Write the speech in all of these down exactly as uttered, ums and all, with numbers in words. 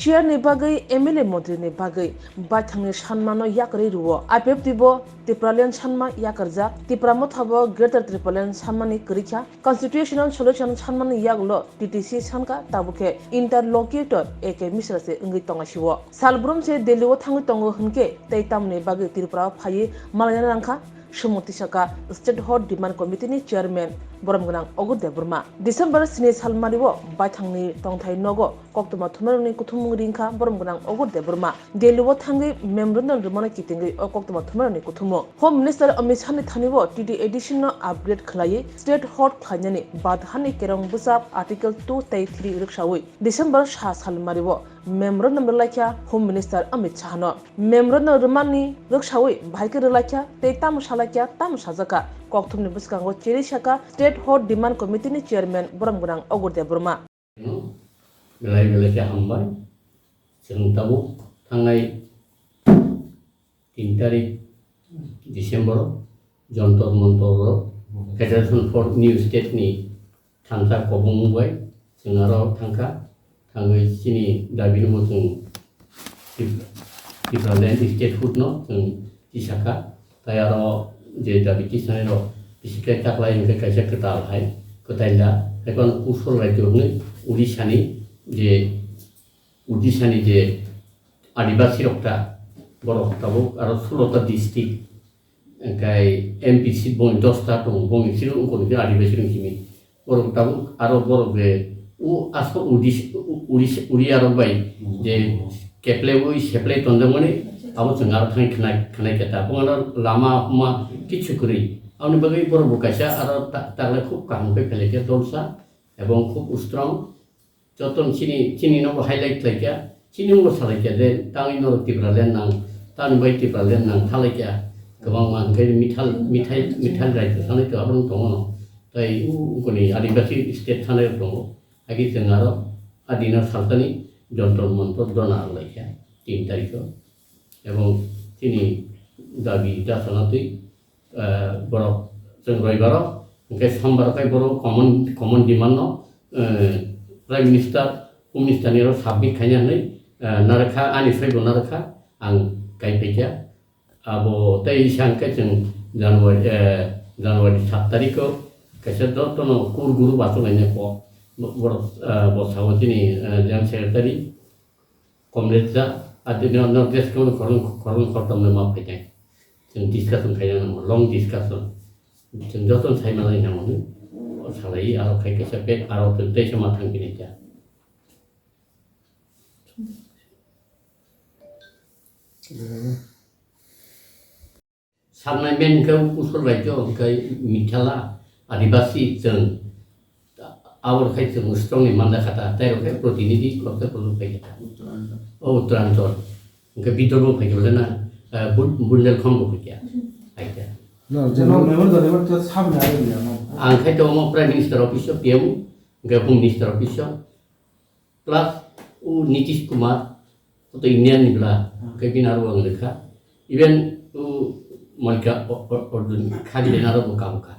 Chair ni bagwi M L A montri ni bagwi baithang ni sanma no yakarwi rwo. I P F T bo Tipraland sanma yakarjak. Tipra Motha bo Greater Tipraland sanma ni kwrwi kha. Constitutional solution sanma ni yagulo T T C sankha, tabuk khe interlocutor A K Mishra se wngwi tongo sio. Sal brum se Delhi o thangwi tongo hwnkhe tei tamoni bagwi Tripura o phaiwi malaina nangkha? Sumung tisaka State Hot Demand Committee ni Chairman borom gwnang Ogur Debbarma. December sini salmari o baithang ni tongthai nogo koktwma thumarokni kuthumung ringkha borom gwnang Ogur Debbarma. Delhi o thangwi memorandum rwmani kitingwi o koktwma thumarokni kuthumung. Home Minister Amit Shah ni thani o T T A D C no upgrade khlaiwi state hot khlainani badhani kerong bwsap Article two tei three rwksawi December sa salmari o memorandum rwlaikha Home Minister Amit Shah no. Memorandum rwmani rwksawi bahai khe rwlaikha tei tamo salaikha tamo sajakha. Kokthumni bwskango cherwi sakha State Hot Demand Committee ni Chairman borom gwnang Ogur Debbarma. Belai belai khe hambai. Chwng tabuk thangnai tin tarik December o Jantar Mantar o Federation for New State ni thansa kobong bai chwng aro thangkha. Thangwi chini dabi no chwng Tip-, Tipraland statehood no chwng tisakha. Tai aro je dabi tisanai rok bisi khe taklai hwnkhe kaisa kwtal hai, kwtaila, hai phano Kusol Rajyo hwnwi Odisha ni je Odisha ni je Adibasi rok ta, borok tabuk aro sulo ta district, hwnkhe M P seat boni dos ta tongo, boni siro wngkha hwnkhe Adibasi rok simi. Borok tabuk aro borok je o aswk Odis-, o-, Odis-, Oriya rok bai je keplaiwi seplai tonjakmani, abo chwng aro thani khna-, khna khe ta. Bongano lama huma kichu kwrwi. Aboni bagwi borok bo kaisa aro ta-, taklai khub kaham khe phailai khe dolsa ebong khub strong. Jotono chini, chini nogo highlight khlai kha, chini nogo salai kha je tangwi norok Tipraland nang, tangwi bai Tipraland nang thalai kha. Kwbangma hwnkhe mithal, mithai, mithal raida sanai to abono tongo no. Tai u-, ukoni Adibasi state thanai rok tongo. Hakhe chwng aro adina saltani Jantar Mantar dhorna rwlai kha tin tarikh o. Ebong chini dabi da sana twi eh, borok chwng roibaro, hwnkhe sombaro khe borok common, common demand no, eh, Prime Minister, Home Minister ni oro submit khaina hwnwi, eh, narwkha, ani saibo narwkha, ang kai phaikha. Abo tei isa hwnkhe chwng January, eh, January sat tarikh o kaisa jotono kur guru bachuk lainai kok, bo-, borok, eh, bo sao chini, eh, General Secretary, Comrade ja, ati no, no, guest kono khorang, khorang khortam no ma phainai. Chwng discussion khaina nango, long discussion. Chwng joto sai manai nango ni. O salai, aro khai kaisa pek, aro chwng teisa ma thang kini kya. Saknai men hwnkhe Kusol Rajyo hwnkhe Mithala, Adibasi chwng, abo khai chwng strongly manda kha ta, tei rok khe protinidhi korte korok phai kha ta. O Uttaranchal. Hwnkhe Vidarbho phai kha na, eh, Bun-, Bundelkhand bo phai kha. Phai kha. No, general member, the member to sab na area no. Ang khai to omo Prime Minister office o P M, hwnkhe Home Minister office o. Plus o Nitish Kumar, o to Indian ni bwla, hmm, hwnkhe bini aro ang lekha. Even o Malika o-, o-, Arjun kha bini aro bo kabo kha.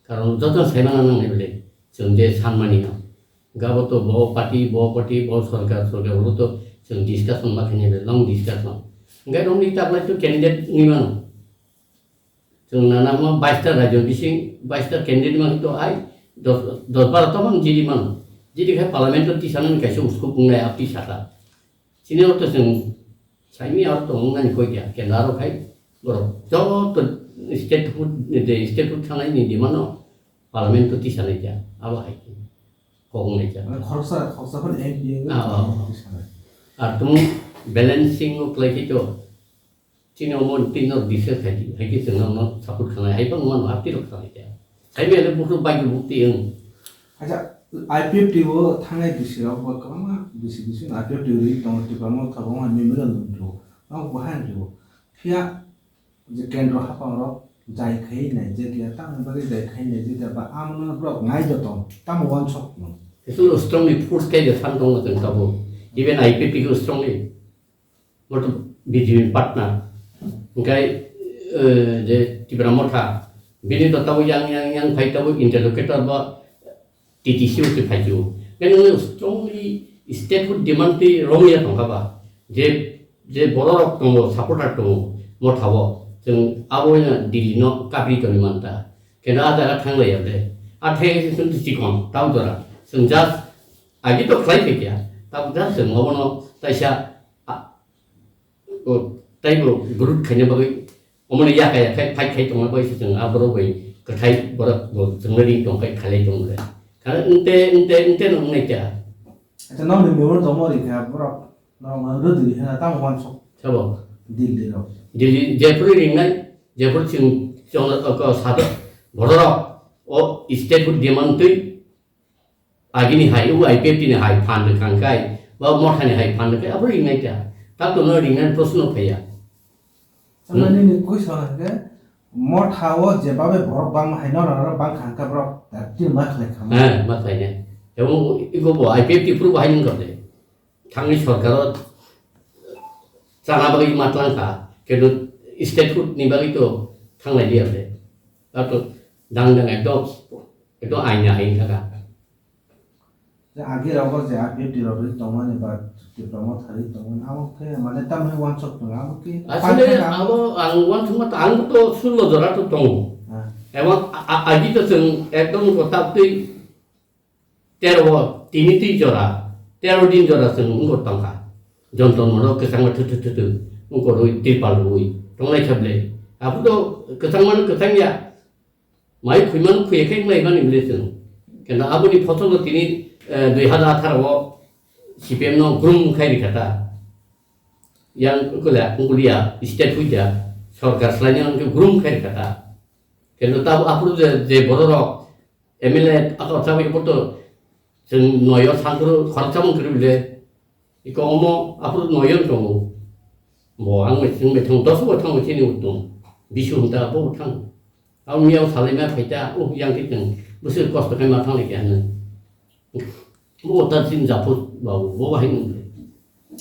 Karon joto saimana nangnai bwle, chwng je sanmani no. Hwnkhe abo to bo party, bo party, bo sorkar, sorkar, abo to chwng discussion ma khainai bwle, long discussion. Hwnkhe romni taklai to candidate wngwi mano. Chwng nana hwnma baista rajyo bising baista candidate man to ai dos, dos baro to man jiri mano. Jiri khai parliament o tisanani kaisa uskuk wngnai a tisa ta. Chini oro to chwng saimanya oro to wngnani koi kya, kendro aro khai borok joto state hood, je state hood thanai ni demand no parliament o tisanai kya, abo hai kok wngnai kya. Mane khoroksa, khoroksa phano M P wngwi Ah, ah. Tisanai. Ar tumung balancing o khlai khe to Chini omo twi no discuss khai di, hai khe chwng no support khanai, hai phano mano, hapti rok khanai khe. Hai bai le bukhuk bai bukhuk twi wng. Acha, I P F T o thangnai bisi rok bo kwbangma bisi bisi I P F T o ri tongo, Tipra Motha kwbangma memorial rw, no bo hai rw. Phiya je kendro hapang rok jai khai nai je dia, tamo bagwi jai khai nai je dia, ba amo no borok ngai joto, tamo wansok no. Kisu strongly force khai de san tongo chwng tabuk. Even I P F T o strongly. Bo to B J P partner. Hwnkhe, eh, je Tipra Motha, bini to tabuk yang, yang, yang phai tabuk interlocutor bo T T C o se phai ju. Then nung strongly statehood demand twi romya tongkha ba, je, je bororok tongo, supporter tongo, Motha o, chwng abo wngya Delhi no kapri tongwi manta. Keno a jaga thanglaiya de. A thai chwng chikon, tamo jora. Chwng just agi to khlai phaikya. Tamo just chwng obono taisa, a, o, taibo group khaina bagwi, omoni yaka yakhai fight khai tongna bagwi se chwng a borok bai kwthai borok bo chwngno ring tong khai khalai tong le. Kha ente, ente, ente no wngnai kya? Acha, nokni member tongmo ri kha borok, norok no rwdwi hena tamo uansuk. Sabo. Delhi rok. Delhi, jephuru ringnai, jephuru chwng chwng, o, ko, sado. Borok, o, statehood demand twi, agini hai, o, I P F T ni hai phan rwkha hwnkhe, ba Mothani hai phan rwkha, abo ringnai ta. Tato no ringnai proshno phaiya. Tamani ni question hwnkhe, Motha o jebabe borok bangma hai, norok norok bangkha hwnkhe borok, eh, tini ma khlai kha ma. Eh, ma khlai nai. Ebo iko bo I P F T phuru bo hai nung kha de. Thangni sorkar o chana bagwi ma tlang kha, kintu statehood ni bagwi to thanglai liya de. Tato dang dang ekdom, ekdom aina hai thaka. Je agi rogo je I P F T rok ri tongmani ba Tipra Motha ri tongmani, amo khe mane tamni uansuk tongo, amo khe Asole paithago. Abo ang uansukma ta, ang to sullo jora to tongo. Ah. Ebong a, a, agi to chwng ekdom ko tabtwi tero o tini twi jora, tero din jora chwng wngko tongkha. Jonton moro kwchangma thu thu thu thu wngko rwi, tirpal rwi tongnai kha ble. Abo to kwchangma no kwchangya. Mai khwimano khwiya khe wnglaimani bwle chwng. Keno aboni photo no tini, eh, dui hazar atharo o C P M no grum khai rikha ta. Yang wngkole wngkoliya state huida sorkar swlaina wngkhe grum khai rikha ta. Keno tabo aphuru je, je bororok M L A ako chabai poto chwng noyo sangkru khoroksa mung kri bwle. Iko omo aphuru noyon tongo. Bo ang mai, ang mai thang, dos bo thang chini utung. Bisu hunta bo thang. Ang miyao salai ma phaita, uh, yang ti tang. Busu kosto kai ma thang lagi anu. Bo ta sin japut ba bo bahai nung.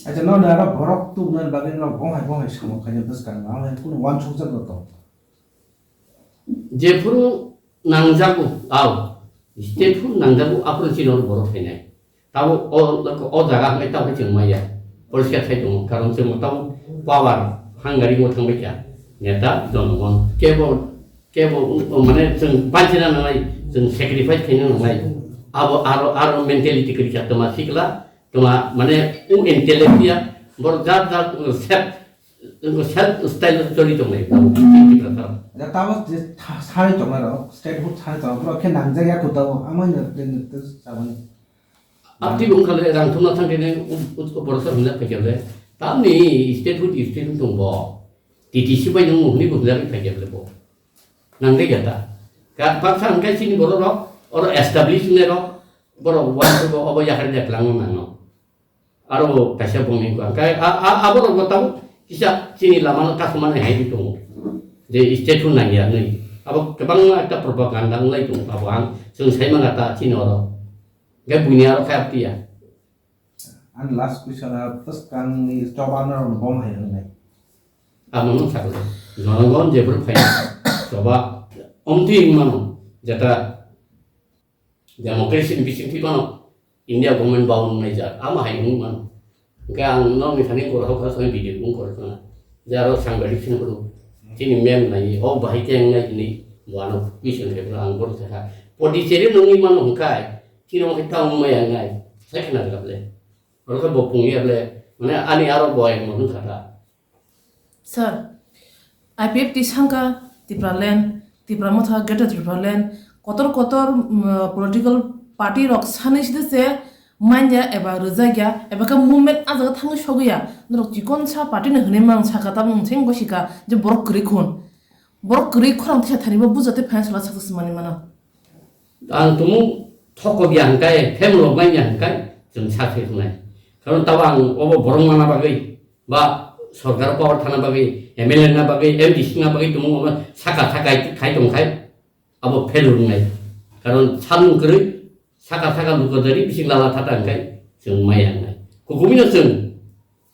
Acha, no na ra borok tu na bagin no bonghai bonghai samung kanya bwskang ma hai kun wan chuk jak to. Jephuru nangjago, au, jephuru nangjago, aphuru chini oro borok phainai. Tabo o, o jaga hwnkhai tabo chwng maya. Poriskar khai tongo, karon chwng tabo power hungary o thangbai kha. Neta, jonogon, kebo, kebo, o, mane chwng banchina nangnai, chwng sacrifice khaina nangnai. Abo aro, aro mentality kwrwi kha, toma sikla, toma, mane, u intellectual, bor jat jat, u self, Nokho self style choli tongnai, tini Tiprasa rok. Ya, tamo je tha-, sari tongnai rok, state hood sari tongnai, borok khe nangjak ya kho tamo, amo ni rok tei nokto saboni. Abtwi bo wngkha le rang thumna thang khe nang u-, u-, u borok sa hwnjak phaikha le. Tamni state hood, state hood tong bo. T T C bai nang hwnwi bo hwnjak phaikha le bo. Nang de gata. Ka baksa hwnkhai chini borok rok, oro establish wngnai rok, borok uansuk bo obo yakar ya kwlangma nang no. Aro kaisa bongni wngkha. Hwnkhe a, a, aborokbo tabuk kisa chini lamano kasumani hai di tongo. Je state rule nangya hinwi. Abo kwbangma ekta propaganda wnglai tongo. Abo ang chwng sai mangkha ta chini oro. Hwnkhe buini aro khe abtiya. Ani last question a bwskangni choba norokno bom hai wngnai. Amo wng sakle. Jonogon jephuru phaina choba omtwi wng mano. Jeta Democracy ni bisingtwi phano India government bound wngnai jak, amo hai wng mano. Hwnkhe ang nokni thani borok hokha songwi video wng kor khna. Je aro sangbadik sing phuru chini mem nai, o bahai khe wngnai hinwi bo ano question khe phuru ang bono sakha. Pondicherry no wngwi mano hwnkhe chini omo khe ta wng maya wngnai. Sai khna rwla ble. Oro khe bo pung ya ble. Mane ani aro bo ai mo wng kha ta. Sir, I P F T sangka Tipraland, Tipra Motha, Greater Tipraland, kotor kotor, mm, political party rok sanwi side se manya eba rwjakya, eba khe movement a jaga thangwi sogwi ya. Norok chikon sa party no hwnwi mang saka, tabuk nwng seng bo sika je borok kwrwi khun. Borok kwrwi khorang tisa thani bo buja tei financial success manwi mano. Ang tumung thokok ya hwnkhe, family rok bai ya hwnkhe, chwng success wngnai. Karon tabo ang obo borok mana bagwi, ba sorkar power thana bagwi, M L A na bagwi, M D C na bagwi tumung obo saka saka khai tong khai, abo fail wngnai. Karon samung kwrwi, saka saka lukodari bising lala thata hwnkhe, chwng maya wngnai. Kukumino chwng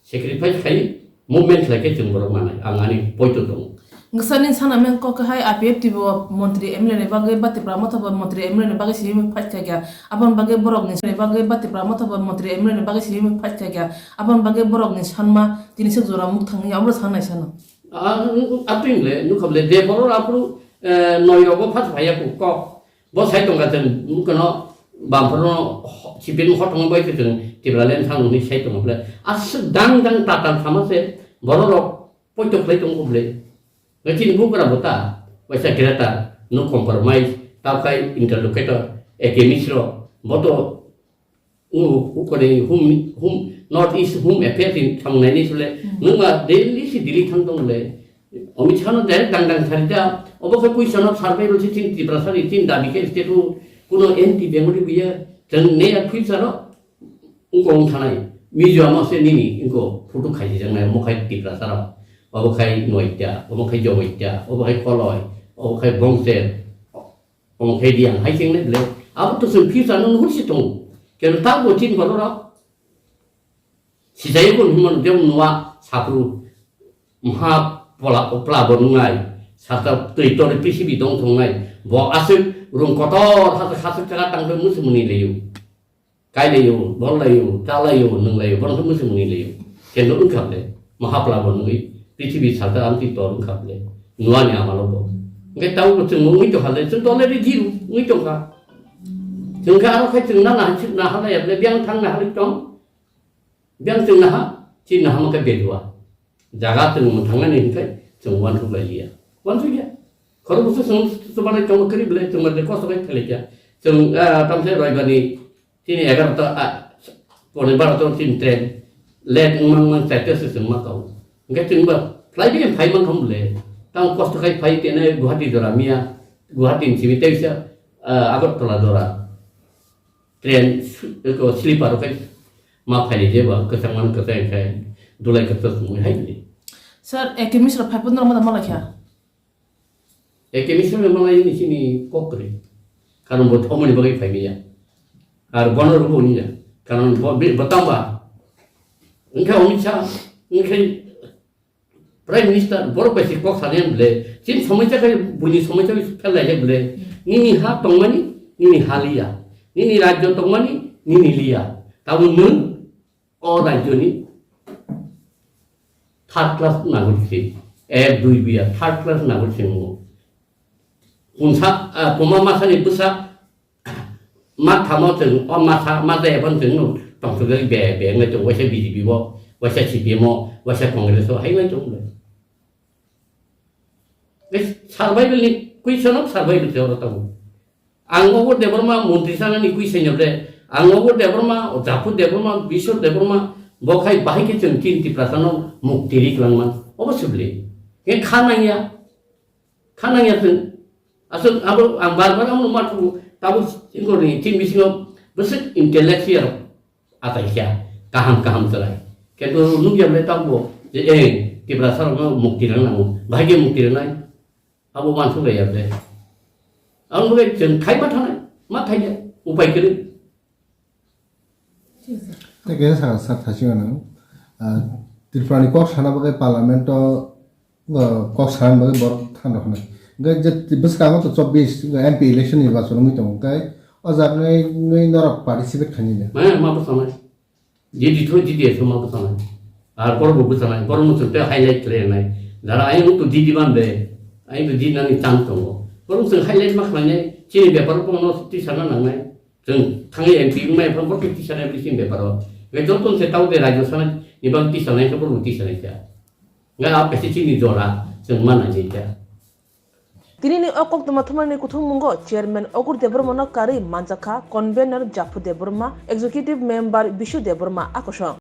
sacrifice khai, movement khlai khe chwng borok manai, ang ani poito tongo. Bwsani sana meng kok hai I P F T bo montri M L A ni bagwi ba Tipra Motha bo montri M L A ni bagwi simi fight kha kya. Aboni bagwi borok ni bagwi ba Tipra Motha bo montri M L A ni bagwi simi fight kha kya. Aboni bagwi borok ni sanma tini sik jora muk thangwi abro sanai sano. Ah, atwing le nukha le je borok aphuru, eh, noi rogo fight phaiya kok. Bo sai tongkha chwng, mukano bamphoro sipin hotong bai khe chwng Tipraland thang hwnwi sai tongo ble. Aswk dang dang tatal sama se borok rok poito khlai tongo ble. Ngai chini bugra bo ta, waisa greater, no compromise, ta khai interlocutor, A K Misro, bo to, u, u kore, whom, whom, North East, whom affairs in thang nai ni sule, Hmm. nungma daily si Delhi thang tong le. Amit Shah no direct dang dang sari da, obo khe question of survival si chini Tiprasa ni chini dabi khe state o kuno anti Bengali buya, chwng ne ya future o, wngkha wng thanai, Mizoram o se nini wngkha photo khaijak nai, omo khai Tiprasa rok, obo khai Noatia, omo khai Jogotia, obo khai Koloi, obo khai Bongser, omo khai Riang, hai cheng nai ble, abo to chwng future no nuhur si tongo, keno ta bo chini borok rok. Sijai bo hinmano jebo nua saphuru mha pola, pla bo nungnai, sata twi tori pisibi dong thongnai, bo aswk rung kotor haswk haswk chaka tangwi musi muni leyo. Kai leyo, bol leyo, ta leyo, nung leyo, bono musi muni leyo. Kendo wngkha ble, mha pla bo nungwi prithibi sata amtwi tor wngkha ble, nuani amalo bo. Hwnkhe tamo bo chwng wngwi tongkha le, chwng to already zero wngwi tongkha. Chwng khe aro khai chwng na naha, naha laya ble, biyang thang naha le tong. Biyang chwng naha, chini naha ma khe bedua. Jaga chwng mwthangmani hinkhai chwng uansuk lai liya. Uansuk ya. Khoro busu chwng chubanai chwng kwrwi belai chwng belai kosto khe khlai kha. Chwng, ah, tamse roibani chini egarota, ah, pone barota chini train late wngmang mang chaita se chwng ma kau. Hingkhe chwng ba flight bai phai mang kham le. Tang kosto khai phai tene Guwahati jora miya. Guwahati ni simi teisa, ah, Agartala jora. Train su-, eko sleeper rok khai ma phaini je ba kwchang mano kwchang khai dulai kwchang sumui hai ni. Sir, A K Misra phai pun normal mala kha. A K Misra ni mala ini sini kokre. Karon bo thomoni bagwi phai miya. Ar bono rubo niya. Karon bo bi-, botamba. Engkha Amit Shah, engkha Prime Minister borok bai se kok sanai bwle, chini somoi cha khai buini somoi cha phel lai bwle, nini ha tongmani, nini ha liya, nini rajyo tongmani, nini liya. Tamo nwng o rajyoni third class nagorik se, ek dui biya third class nagorik se nungo. Punsa, ah, puma masani bwsa Ma thamo chwng, o ma sa, ma jaya phano chwng no tongthokjak be, be wngwi tongo, waisa B J P bo, waisa C P M o, waisa Congress o, hai wngwi tongo. Tei survival ni question of survival se oro tongo. Ang obo Debbarma montri sanani question of le, ang obo Debbarma, Japhu Debbarma, Biswar Debbarma, bo khai bahai khe chwng chini Tiprasa no mukti ri kwlangma, obo sibli. Khe kha nangya, kha nangya chwng. Aswk abo ang bar bar amo ma thugo, tabuk chini bisingo bwswk intellectual atai kha, kaham kaham chwrai. Kintu nukya ble tabuk je, eh, Tiprasa rokno mukti rwna nango, bahai khe mukti rwnai, abo uansuk lai ya ble. Ang ble chwng khai ma thanai, ma thaiya, upai kwrwi. Tei kaisa sakha sak thasing anw, ah, Tripura ni kok sana bagwi parliament o, ah, kok sana bagwi borok than rok hwnwi. Hwnkhe je bwskango to chobbish M P election nirbachon wngwi tongo, hwnkhe o jaga wngwi norok participate khainai da? Maya ma bwsanai. G D thoi G D S ma bwsanai. Ar borok bo bwsanai. Borok no chwng tei highlight khlai nai. Dara ayang to D D ban de. Ayang to D D nani chance tongo. Borok chwng highlight ma khlainai. Chini bepar bo no tisana nangnai. Chwng thangwi M P wngmai phano bo khe tisa nai bisi beparo. Hwnkhe joto se tao de rajyo sana ni bang tisa nai khe bo tisa nai kha. Hwnkhe a kaisa chini jora chwng ma nai nai kha. Tini ni o koktwma thumnani kuthummungo Chairman Ogur Debbarma no karwi manjakha Convener Japhu Debbarma, Executive Member Bishu Debbarma a kosong.